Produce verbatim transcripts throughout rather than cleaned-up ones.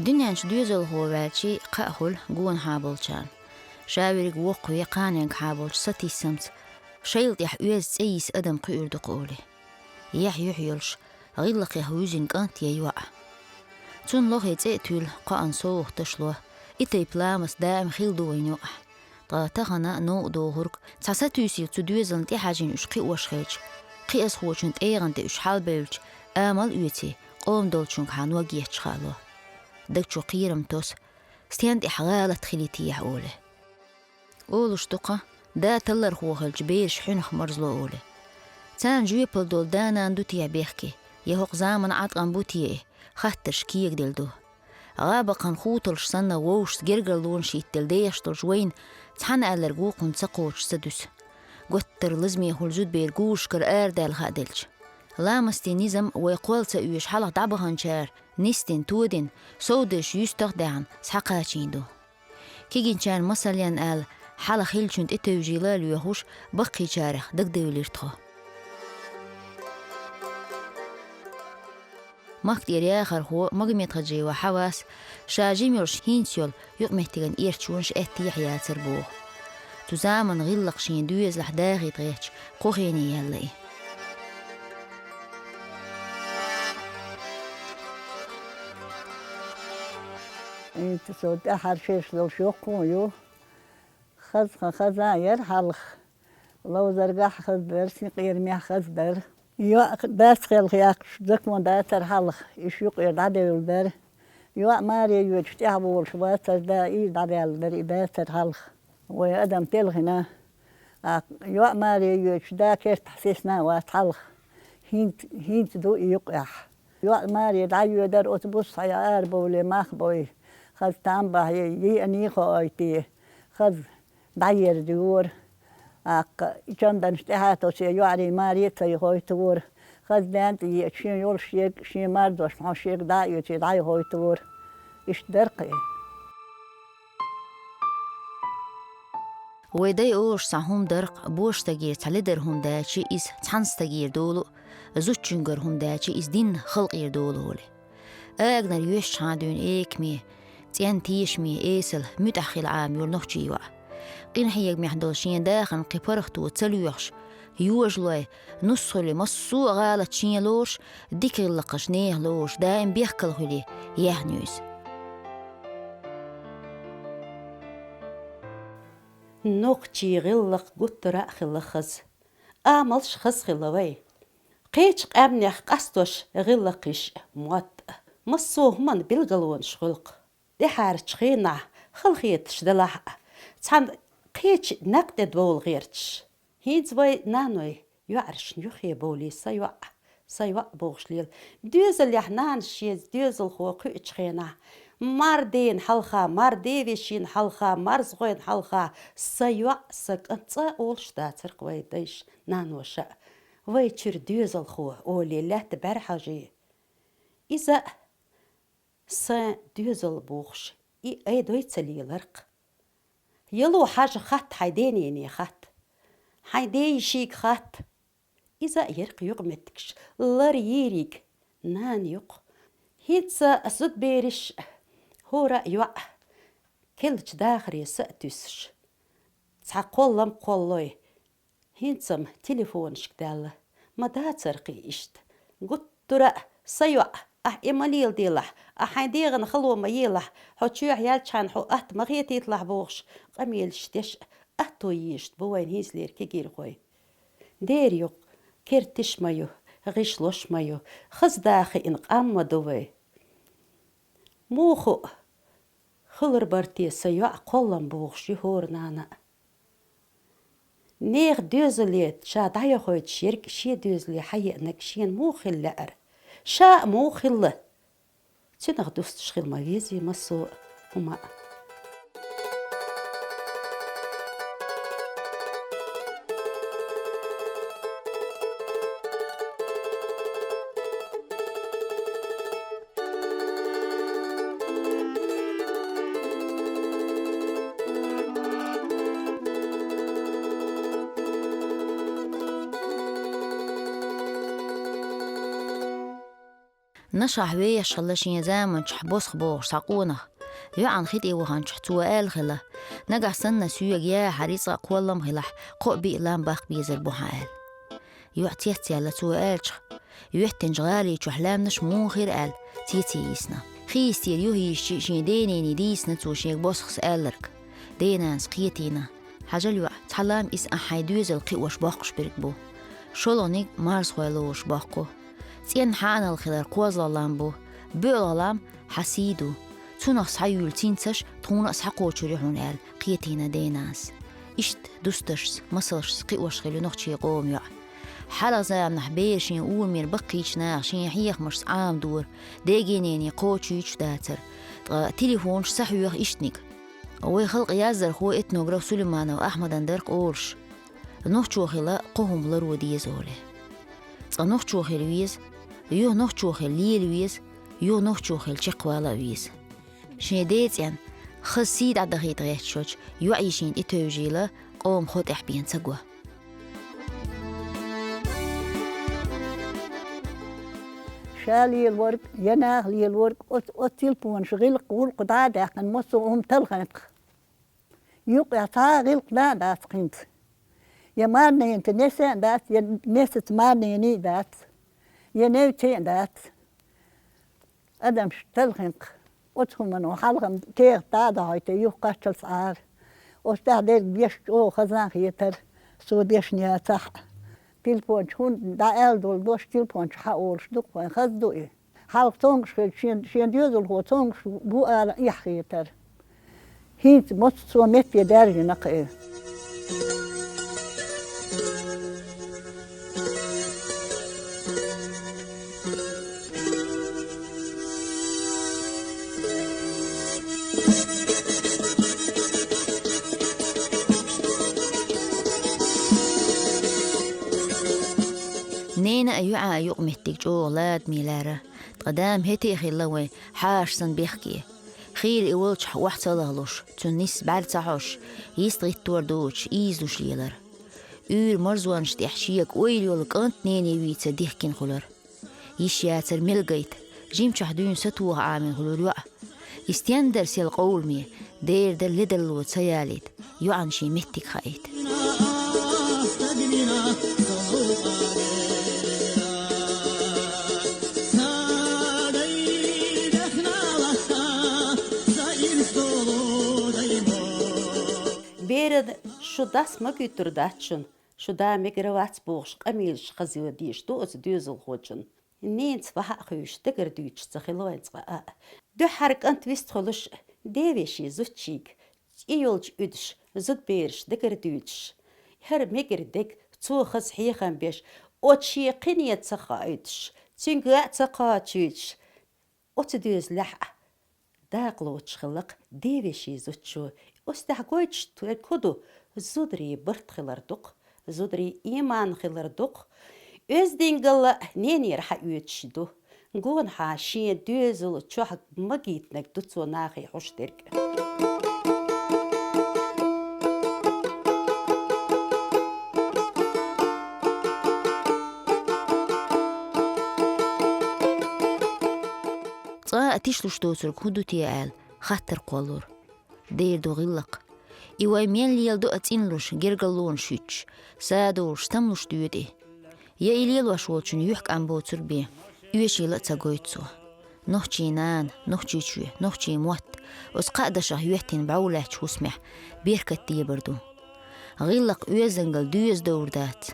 Дуьнен чу доьзалхо ваьлча, кхаъ хуьлу гонахьа болчарна. Ша верг воккхаве кханенгахьа болчу сатийсамца, шайла тӀехь оьзда цӀе йиса адам кхуьур ду-кх олий. Яхь юьхь йолуш, гӀиллакхех вуьзина кӀант я йоӀ. Цунна лохе цӀе а туьллу, кхоана совгӀаташ ло, и тайпа ламаст даим хилла ду вайн юкъахь. Ткъа тахана новкъа дохург, цхьа сатуьйсиг цу доьзална тӀехьажийна уьш кхиош хилча, кхиазхочун тӀегӀан тӀе уьш хьалабевлча, амал а оьций, къоман долчуьнгахьа ног етташ хаало. Даг чу кхерам тосу, стен тӀехь гӀалат хилийтехьа олий. Олуш ду-кх, да таллархо хилча, бераш хьуьнах марзло олий. Царна жоьпалла долу да-нана ду техьа бехке, я хӀокху заманан Ӏаткъам бу техьа, хаттарш кегаделла ду. ГӀа баккхана хуталш санна вовшашца гергарлонаш хӀиттаделла дехаш долчу вайна цхьана аьлларг вукхунна ца кхочуш ца дуьсу. Готтара лазаме хуьлу зудабер гурашкара арадаьлла хаа делча. Ламастийн низам вай кхол ца оьшу хьалха дӀабаханчара нисдина, тодина, совдеш юьстах а даьхна, схьакхачийна ду. Кегийчарна масаллин аьлла, хьалха хиллачунна тӀетевжийла а лоьхуш, баккхийчарех дагадевлира тхо. Махкатера яхархо Магомедхаджиева Хьавас ша жима йолуш хӀинца йолу юкъаметтиган эрчонаш аьттехьа яцара боху. Цу заманан гӀиллакх шен доьзалехь дахийта гӀерташ кху хене яьлла и. ХӀинца со тӀаьхьара шераш долуш йоккха ю. Хаза, хаза яра хьалха. Ловзаргахь хаза дара, синкъерамехь хаза дара. ЙоӀ дас хелха яьккхича закон дацара хьалха, уьш юкъера дӀадевлла дара. ЙоӀ маре йоьдуш тӀаьхьа волуш вацара, да и дӀадаьлла дара, и дацара хьалха. Вай адам телхина. ТӀаккха йоӀ маре йоьдуш да кертахь сесна а вац хьалха. ХӀинца, хӀинца ду и юкъехь. ЙоӀ маре дӀайоьдара, оцу буса схьа арабовлий, мах бой, хаза там бахьий, йиъаний хоуьйтий, хаза дӀаерзайора. ТӀаккха и чамданаш тӀаьхьа тосий, йоӀарий маре а ца яхийтора. Хаза ден тӀе еъча, шен йолуш ерг, шен марзошна хьо шерга дӀа а оьций, дӀайохуьйтура. Иштта дара-кх и. Вай дай олуш цхьа хӀума дара-кх, божа стагера цхьа ледара хӀума даьча, иза цхьана стагера долу а, зудчуьнгара хӀума даьча, иза динна халкъера долу а олий. Аганара йоьшчу хьан дуьйна экаме, цӀен тешаме, эсала, муьтӀахь хила Ӏамайора нохчийн йоӀ. Къинхьегамехь долу шен дахарна кхин паргӀато ца лоьхуш, йожалой, нус хуьлий, массо а гӀалат шен лоруш, дика гӀиллакхаш нехан лоруш, даим бехкала хуьлий, яьхна ю иза. Нохчийн гӀиллакх гуттара а хилла хаза. Амалш хаза хилла вай. Кхечу къаьмнех къастош гӀиллакхаш, мотт, массо а хӀуманна билгалонаш хуьлу-кх. ТӀаьхьарчу хенахь, халахеташ делахь а, цхьана кхечу накъ тӀе довла гӀерташ. ХӀинца вай наной йоӀаршна юххе бовлий: «Сан йоӀ, сан йоӀ», – бохуш лела. Доьзалехь нанас шен доьзалхо кхуьучу хенахь, мардена хьалха, марде вешина хьалха, марзгӀойн хьалха: «Сан йоӀ, сан кӀант», – цкъа а олуш дацара-кх вай дайша, наноша а. «Вай чуьра доьзалхо», – олий, лаьтта бӀаьрахьажий. Иза а «сан доьзал» бохуш, и айдой ца лелара-кх. Яло хьажа хатта, хьайн дене хатта. Хьайн ден йишига хатта. Иза а яра-кх юкъаметтигаш, лар йийриг нана ю-кх. ХӀинца зудабераш хӀора а йоӀ керлачу дахаре са а туьсуш, цхьа кхоллам а кхоллой, хӀинца-м телефонашка даьлла, ма дацара-кх и иштта. Гуттара а: «Сан йоӀ, ахь и ма леладелахь, ахь хьайн дегӀана хало ма елахь, хьо чоьхьа яьлчхьана хьо атта ма хетийталахь», – бохуш, къамелаш деш а, атто езаш бу вайн хӀинцалера кегийрхой. Дера ю-кх, керташ ма ю, гӀишлош ма ю, хаза да хиъна къам ма ду вай. Муха а хилар бара те сан йоӀ кхоллам бохуш ю хӀора нана а. Нехан доьзале ша дӀайохуьйтуш ерг шен доьзале хьаеанарг шена муха хила лаьара? Ша а муха хилла? Цуьнах дусташ хила ма везий массо а хӀума а. Нашхахь вехаш хилла шен заманчохь Босх бохуш цхьа къонах. ЙоӀана хи тӀе ваханчохь цо аьлла хилла: «Нагахь санна соьга яхьа рицкъа а, кхоллам а хилахь, кхоъ-биъ лам баккха безар бу хьан», — аьлла. ЙоӀ цецъяьлла цо аьллачух, йоьттинчу гӀали чохь лаьмнаш муха хир аьлла, цеций йисна. Хи йистера юхайисча, шен денений дийцина цо шега Босхас аьлларг. Денанас кхетийна: «Хьажал, йоӀ, цхьа лам иза ахь хьайн доьзал кхиош боккхуш берг бу. ШолгӀаниг марзхой лоруш боккху. ЦӀенна хьаьнал хилар кхозлагӀа лам бу, боьалгӀа лам хьан сий ду. Цунах схьаюьйлу цинцаш тхуна а схьакхочур ю хьуна», — аьлла, кхетийна денанас. Иштта дустаршца, масалшца кхиош хилла нохчийн къоман йоӀ. Хьалха заманахь бер шен урамера баккхийчу наха шен хьехамашца Ӏамадора, дегий-ненний кхочуьйтуш дацара, ткъа телефонаш ца хьоьху иштаниг. Вай халкъан яздархо, этнограф Сулейманов Ахьмадан дара-кх олуш: «Нохчо хила кхо хӀума ларо деза», — олий. Цкъа нохчо хила веза, юха нохчо хила лела веза, юха нохчо хила чекхвала а веза. Шен ден цӀенна хаза сий дӀадахийта гӀерташ йолчу йоӀ йишина тӀетевжийла къоман хӀо тӀехь бен ца го. Ша лелорг, я наха лелорг, оцу, оцу телефонаш гӀиллакх-гӀуллакх дӀа а даьккхина, массо а хӀума талхийна-кх. Юкъахь цхьа а гӀиллакх дӀа а дац-кх хӀинца. Я марнанца несе а дац, я несаца марнанний а дац, я невций а дац. Адамаш талхийна-кх. Оцу хӀумано хьалха-м кехат дӀа а дахьийтина, юха кхаччалц Ӏара. Оцу тӀехь дерг дешна чӀогӀа хаза хетара, цо дешна яцахь а. Телефончу хӀунда дӀааьлла долу дош телефончу хьан олуш ду-кх вайн, хаза ду и. Хьалха цомгуш хилча, шен, шен доьзалхо цомгуш ву ала эхь хетара. ХӀинца массо а метте даьржина-кх и. Ненан а, йоьӀан а юкъаметтиг чӀогӀа ладаме лаьара, ткъа дама хӀетте а хилла вайн хьаша санна бехке. Хийла и волчохь охьа ца лахлуш, цунна нисса бӀаьрг ца хьожуш, йист гӀиттор доцуш, ийзалуш лелара. Уьйр марзонаш тӀехь шега ойла йолу кӀант нене вийца дихкина хуьлура. Йиш яцара мел гайта, жимчохь дуьйна сатоха Ӏамийна хуьлура йоӀ. И стен дара сел къовламе, дера дара ледарло ца ялийта, йоӀана шен меттиг хаийта. Беран шу дас ма гуьттур дац шуна, шу да мегар вац бохуш, къамелаш хаза йо дезаш ду оцу доьзалхочун. Ненца ваха а хуьйш, дагардуьйцуш ца хилла вайн цкъа а. Дуьххьара кӀант вистхуьлуш, девешин зудчийга, цӀе йолчу уьдуш, зудабераш дагардуьйцуш, хӀара мегар дерг цо хаза хьехам беш, оцу шен кхине ца хоуьйтуш, цуьнга а ца кхачуьйтуш, оцу доьзалехь а дакъа лоцуш хилла-кх девешин зудчо. Оцу тӀехь гойтуш дерг хӀун ду? Зударийн барт хилар ду-кх, зударийн ийман хилар ду-кх. Оьздангалла ненера хьаоьцуш ду. Гонахьа шен доьзал чохь магийтинарг ду цо нахе хьуш дерг. Цкъа а тишлуш доцург хӀун ду те аьлла, хаттар кхоллура. Дера ду гӀиллакх. И вай мел леладо а цӀинлуш, гергарлонаш хӀуьттуш, садолуш, стамлуш доьду и. Я и лелош волчун юьхькӀам боцург бен, оьшийла а ца гойту цо. Нохчийн нана, нохчийн чоь, нохчийн мотт, оцу кхаа дашах йоьттина бӀов лаьттачу хӀусамехь беркат дебар ду. ГӀиллакх, оьздангалла доьза довр дац.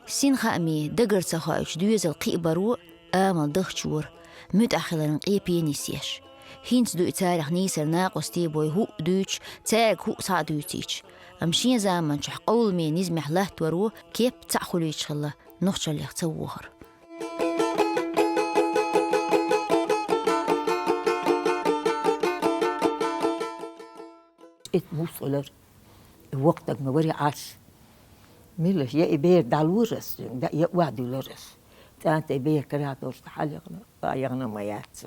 Синхаамийн дагар ца хоуьйтуш доьзал кхиабаро амал дахчора, муьтӀахь хиларан къепе нисъеш. ХӀинца ду и царах нийсар накъостий бой хӀуъа дуьйцуш, цаьрга хӀуъа схьа а дуьйцийча. Амма шен заманчохь къовламе низамехь латтаро кеп цхьаъ хуьлуьйтуш хилла, нохчаллех ца вохар. Эт мус хилар, и воккха даг ма вари Ӏаш. Мила я и бер дӀалора ас, я охьадуьллура ас. ЦӀанте бер кара долуш хьалаягӀна, а ягӀна ма яц.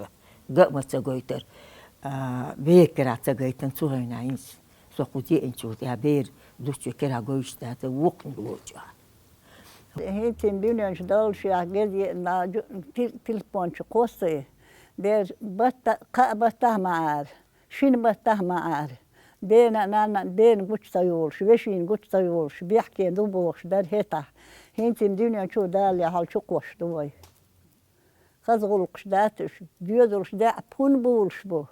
Га а ма ца гойтар. А, бер кара ца гайтан цу хьайна хӀинца. Со кху деанчул тӀаьхьа бер дуччу кара гойтуш дац, воккханиг лочу. ХӀинца дуьнен чу доллушехь гезетна жу-, ти-, телефон чу кхоссий, дера батта-, кхаа баттахь ма Ӏара, шина баттахь ма Ӏара. Дена а, нанна а, дена гучу ца йолуш, вешина гучу ца йолуш, бехке ду бохуш дара хӀетахь. ХӀинца дуьнен чу Дала яхьал чу кхоссуш ду вай. Хаза гӀуллакхаш дац уьш, доьзалш даьӀа хӀунда булуш бу?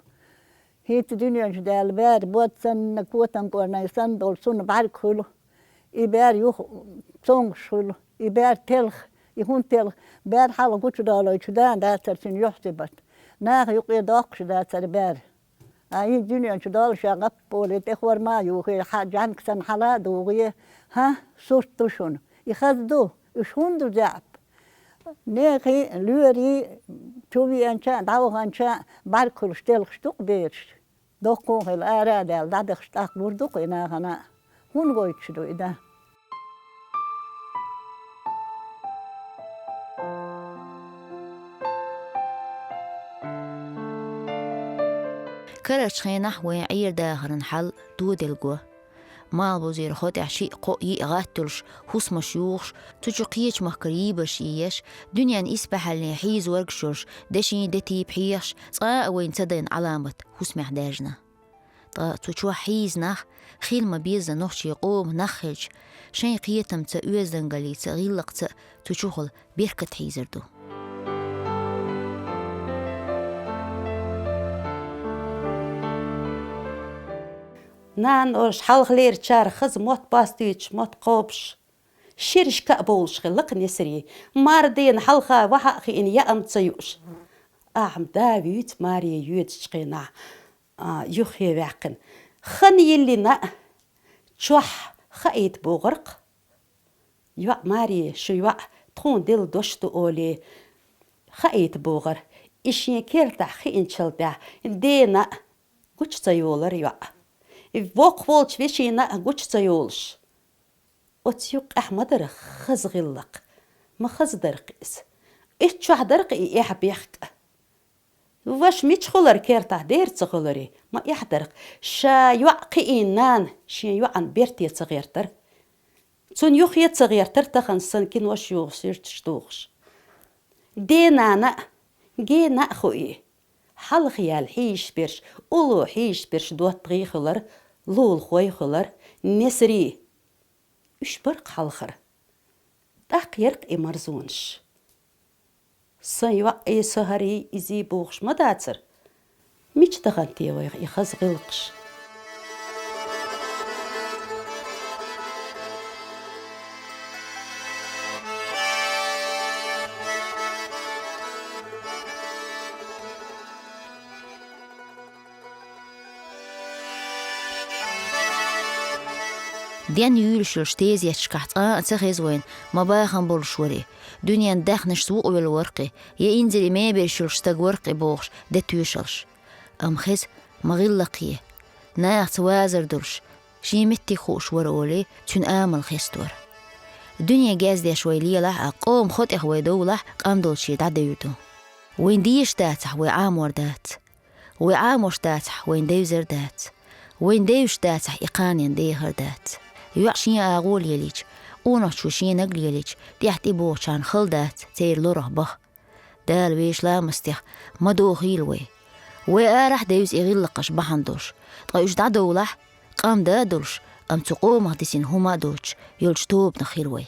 ХӀинца дуьнен чу даьлла бер, бод санна, котан кӀорнай санна долу, цунна бӀаьрг хуьлу. И бер юха цомгуш хуьлу. И бер телха, и хӀунда телха? Бер хьалха гучудолуьйтуш да-, дацара цуьнан юьхь-сибат. Наха юкъе доккхуш дацара бер. А хӀинца дуьнен чу доллушехь гӀапполе, тӀехвар ма а юхий, хьан жӀаьнга санна хьала а дугӀий, хӀа, сурт ду шуна. И хаза ду, уьш хӀунда ду заьӀап? Нехий, лоьрий, чу веанча а, дӀаваханча а бӀаьрг хуьлуш телхаш ду-кх бераш. Доккхун хила ара а даьлла, дӀадахаш тӀаккха лур ду-кх и нахана а. ХӀунда гойтуш ду и дан? Карарчу хенахь вайн Ӏер-дахаран хьал доделла го. Малхбузера хӀо тӀехь шиъ, кхоъ, йиъ гӀатталуш, хӀусамаш юхуш, цу чу кхечу махкара йийбарш йийеш, дуьненна исбаьхьаллин хьийзоргаш йолуш, дешин детий пхьехаш, цкъа а вайна ца дайна Ӏаламат хӀусамехь даьржина. Ткъа цу чохь хьийза нах, хила ма-безза нохчийн къоман нах хилча, шайн кхетамца, оьздангаллица, гӀиллакхца цу чухула беркат хьийзар ду. Нана олуш хьалхалерачара хаза мотт бастуьйтуш, мотт кхобуш, шерашка а бовлуш хилла-кх несарий, мардена хьалха ваха а хиъна, яа-м ца юуш. Ахьа-м да вуьйцу маре йоьдучу хенахь, а, юххе ваьккхина. Хан йиллина а, чохь хаийта богӀар-кх. ЙоӀ маре, шу йоӀ тхуна делла дош ду олий, хаийта богӀар. И шен кертахь хиъначул тӀаьхьа дена а гучу ца йолар йоӀ. Воккхах волчу вешина а гучу ца йолуш. Оцу юккъехь ма дара хаза гӀиллакх, ма хаза дара-кх иза. Итт чохь дара-кх и эхь-бехк а. Ваша мичахь хуьлура кертахь, дера ца хуьлура, ма эхь дара-кх. Ша йоӀ кхиийна нана шен йоӀан берте ца гӀертара. Цунна юххе ца гӀертара, тахана санна кинош юхуш, суьрташ тухуш. Ден-нана а, гена а хуий. Хьалха яьлла хьийзаш берш, улло хьийзаш берш доттагӀий хуьлура, лулахой хуьлура, несарий. Уьш бара-кх хьалхара. ТӀаккха яра-кх и марзонаш. Сан йоӀ, э, сан хӀарий, изий бохуш ма дацара. Мича дахана те вайх и хаза гӀиллакхаш? Ден юьйлуш йолчу тезеташкахь цкъа а ца хеза вайна, ма бахам болуш вара и, дуьненан даьхнашца вукъавелла вара-кх и, я инзаре меберш йолуш стаг вара-кх и бохуш де тоьшаллаш. Амма хеза, ма гӀиллакхе, нахаца вазар долуш, шен меттиг хууш вара олий, цуьнан амал хеставора. Дуьне гездеш вай лелахь а, къоман хӀо тӀех вай довлахь, къам долчу дӀадевр ду. Вайна дезаш дацахь, вай Ӏамор дац. Вай Ӏамош дацахь, вайна девзар дац. Вайна девзаш дацахь, и кханенна дехар дац. ЙоӀ шен агӀо лелийча, къонахчо шен наг лелийча, тӀехь тӀебогӀучарна хала дац церан лорах баха. Дала вешан ламастех ма дохийла вай. Вай арахь а девза и гӀиллакхаш бахьана долуш, ткъа уьш дӀадовлахь, къам да а долуш, амма цу къомах дисина хӀума а доцуш йолчу тобанах хила вай.